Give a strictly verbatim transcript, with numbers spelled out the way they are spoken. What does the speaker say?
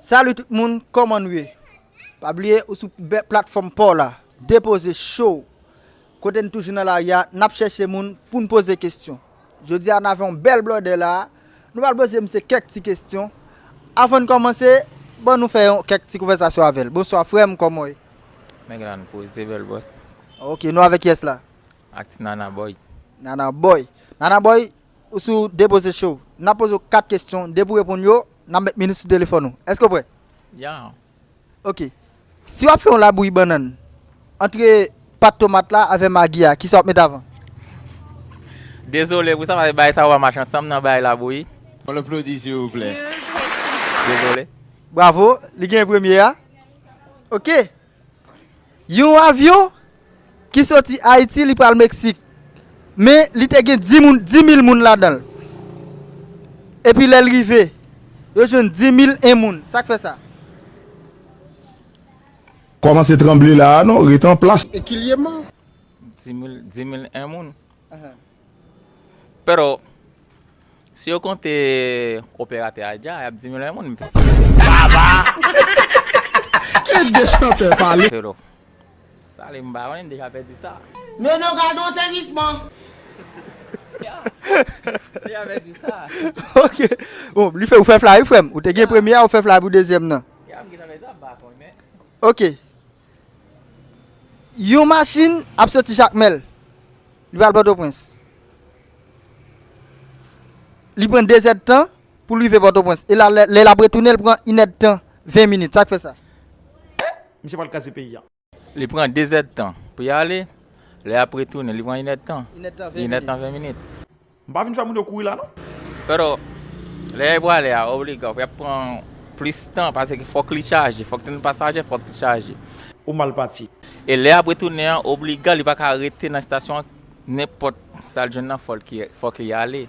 Salut tout moun, kòman nou ye? Pa bliye ou sou bè- platfòm pa w la, Depoze Show. Kote n toujou nan lari a, n ap chèche moun pou n poze kesyon. Jodi a n avè yon bèl blòdè la, nou pral poze misye kèk ti kesyon. Avan n kòmanse, ban nou fè yon kèk ti konvèsasyon avè l. Bonswa frè m, kòman w ye? Nèg la n poze bèl bòs. Ok, nou avè kiyès la? Ak ti Nana Boy. Nana Boy. Nana Boy, ou sou Depoze Show. N ap poze w kat kesyon, depi w reponn yo, n ap met minit sou telefòn ou. Èske w prè? Ya. Ok. Si w ap fè yon labouyi bannann, antre pat tomat la avè magi a, kisa w ap met avan? Dezole pou sa, paske bagay sa yo pa mache ansanm nan bagay labouyi. On applaudit, s'il vous plaît. Dezole. Bravo, li gen premye a. Ok. Yon avyon ki soti Ayiti, li pral Meksik. Men li te gen dis moun, dis mil moun ladan l. Epi lè l rive, yo jwenn dis mil en moun. Sa k fè sa? Kòmanse tranble la a non, ret an plas. E ki lye man? Dis mil, dis mil en moun. Pero, si yo konte operatè a dja, y ap dis mil en moun. E de chantè pale. Pero, sa li m pa konnen, m deja pèdi sa. Men nou gade yon sezisman. Deja pèdi sa. Ok. Bon, li fè, ou fè fly, wi, frè m. Ou te gen premye a, ou fè fly pou dezyèm nan. Ya, m gentan pèdi sa, m pa konnen. Ok. Yon machin ap soti Jakmèl. Li pral Pòtoprens. Li pran de zèdtan pou l rive Pòtoprens. E la, lè, lè l ap retounen, l pran inèdtan, ven minit. Sa k fè sa? Misye pral kraze peyi a. Li pran de zèdtan pou y ale. Lè y ap retounen, li pran inèdtan. Inèdtan, ven Inèdtan, ven minit. M pa vin fè moun yo kouri la non. Pero, lè y prale a, obliga, y ap pran plis tan, paske fòk li chaje, fòk li jwenn pasaje, fòk li chaje. Ou mal pati. E lè y ap retounen an, obliga, li pa ka rete nan estasyon an, nenpòt sa l jwenn nan, fòk li, fòk li ale.